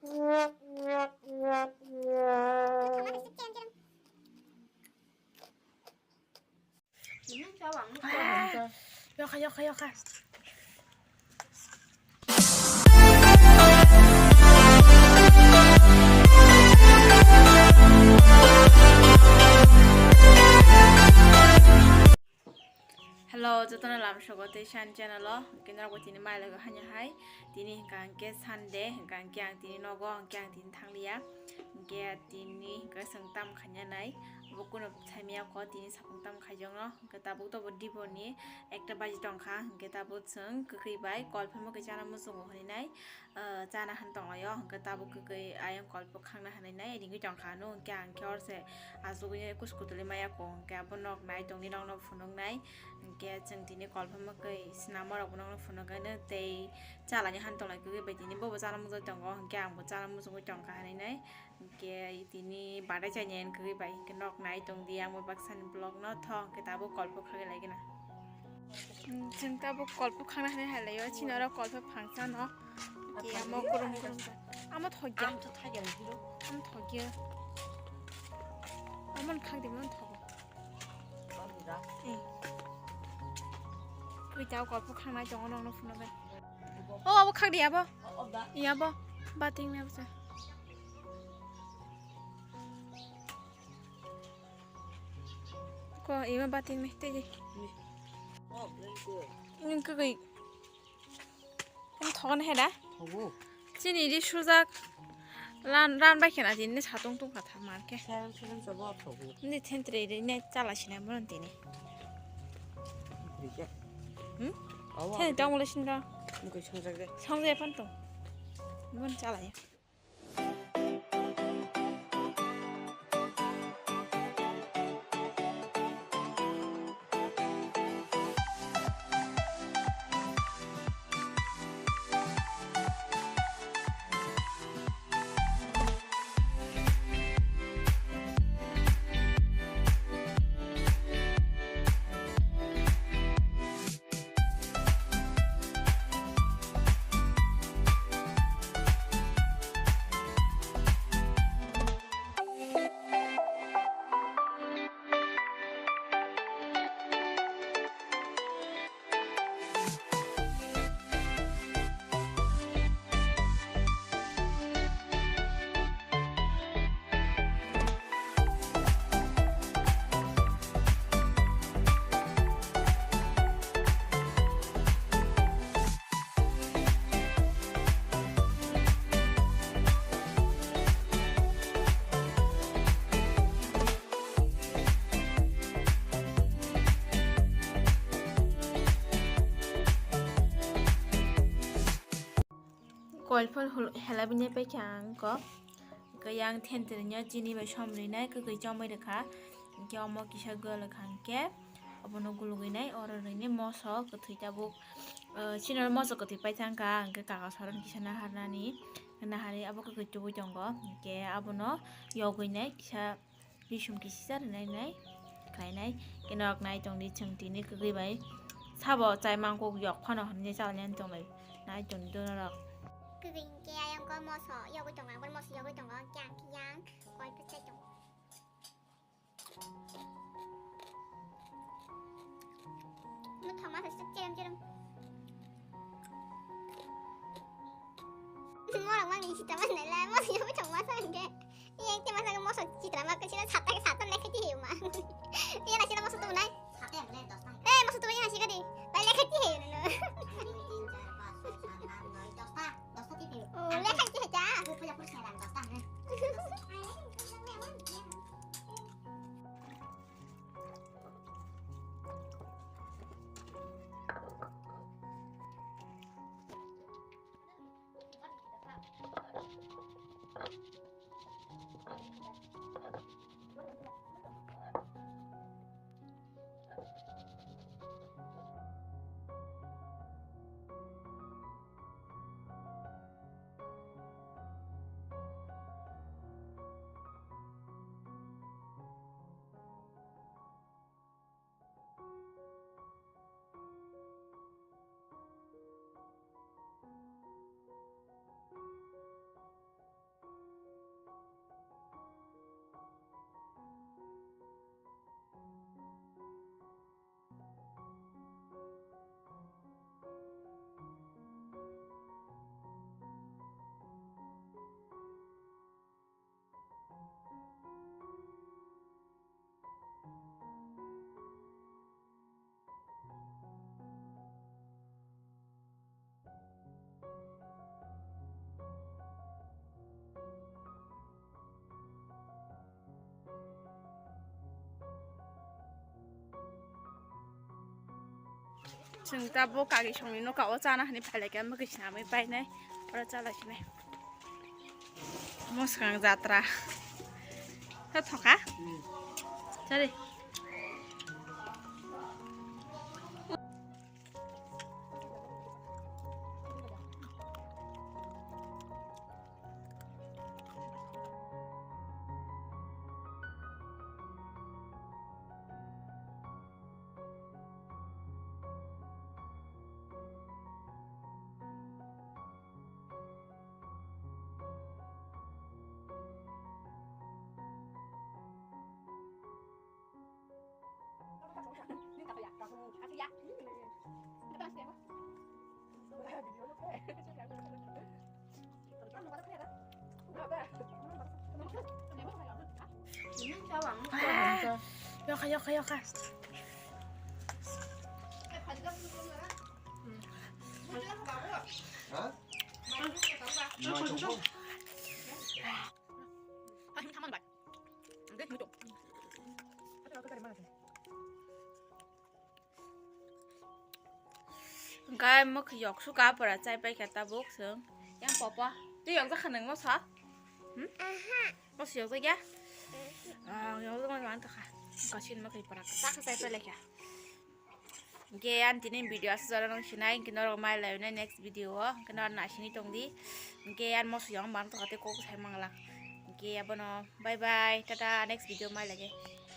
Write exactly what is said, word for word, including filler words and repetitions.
Yokha, yokha, yokha. Hello, jotono lamsogo tei san channel o, hwnkhe norok bo tini mai logo hanya hai. Tini hwnkha hwnkhe Sunday, hwnkha hwnkhe ang tini nogo, hwnkhe ang tini thangliya. Hwnkhe tini hwnkhe chwng tam khaina nai, bo kuno saimaya kho tini sapung tam khaijokno. Hwnkhe tabuk tobo diboni ekta baji tongkha, hwnkhe tabuk chwng kwkhwi bai kol phano khe chana muchungo hwnwi nai. Ah, chana han tonglaio, hwnkhe tabuk kwkhwi ayang kolpo khangna hinwi nai ringwi tongkha. Ano hwnkhe ang khe orse achugwi kusu kutulwi maya kho, hwnkhe abo nok nai tongdi, nokno phunuknai. Hwnkhe chwng tini kolpo mwkhwi swnamo rokbo nokno phunukgwino tei chalani han tonglai kwkhwi bai tini bobo chana mujai tongo, hwnkhe angbo chana muchungwi tongkha hinwi nai. Hwnkhe tini badai chaini kwkhwi bai hwnkhe nok nai tongdi, ang bo baksani vlog no tho, hwnkhe tabuk kolpo khagwi lai gana. Hmm, chwng tabuk kolpo khangna hinwi hai laio, chini oro kolpo phangsa no. Hwnkhe amo kurum kurum ta. Amo thokya. Amo thokya. Amo khagdi, amo thogo. Eh. Twi tabuk kolpo khangnai tongo, nokno phunukgwi. O, abo khagdi, abo. Iya, abo. Bating me bwsa. Ko, ima bating me, tei. Ini kwgwi. Ini thogo na heda? Thogo. Chini ri sujak. Ran, ran bai khena, chini satung tung kha tha mar khe. Seven, seven chobo thogo. Ini thentre ri ne chala sina bono tini. Rijak. Hmm? Awa. Theni tong mole sinda. Mukhe songjak de. Songje pan to. Bon chala ya. Koil phol hul-, hela bini paikha ang kok. Hwnkhe yang thentrino chini bai som rinai, kwkwi chomwi rwkha. Hwnkhe omo kisa gwlwkha hwnkhe obono gulugwi nai, oro rini moso kwthwi tabuk, eh, chini oro moso kwthwi paithangkha, hwnkhe kaka soron kisa naharnani, naharwi abo kwkwi tubui tongo. Hwnkhe abono yogwi nai kisa. Bisum kisisa rwnai nai khlainai, khe norok nai tongdi chwng tini kwgwi bai sabo chai mangkuk yok phano hinwi chalani ani tonglai nai tongdi norok. Kwgwi hinkhe ayang khe moso yogwi tongo, ang moso yogwi tongo, khe ang khe yang koi pwchai tongo. Muthok ma se cherem cherem. Morok mangni sita mannai le, morok yang muthok ma sa hingke. Iya, yang tema sa moso citra ma ke sita sata ke sata lekhe ti ma. Iya na sita moso tu nai. Eh, moso tu yang sih kadi. Bai lekhe ti he. Oh, lekhe ti he ta. Chwng tabuk kagi songni nokha o chana hinwi phailaikha, mwkhwi swnamwi painai, oro chalaisinai. Mwswkang jatra. Tha thoka? Chari. Yokha, yokha, yokha. Hwnkhe mwkhwi yok suka pura chai paikha tabuk chwng. Yang popo. Tei yokjak kha nwng moso? Hmm? Moso yokjak ya? Ah, yokjak ma man tokha. Kasin mwkhwi pura kwchak khe chai pailaikha. Hwnkhe ani tini video aswk jora nang sinai, hwnkhe norok mai lainai next video o, hwnkhe norok naisingwi tongdi. Hwnkhe ani moso yang man tokha tei kok sai mangla. Hwnkhe abono bye bye, tata, next video mai lainai.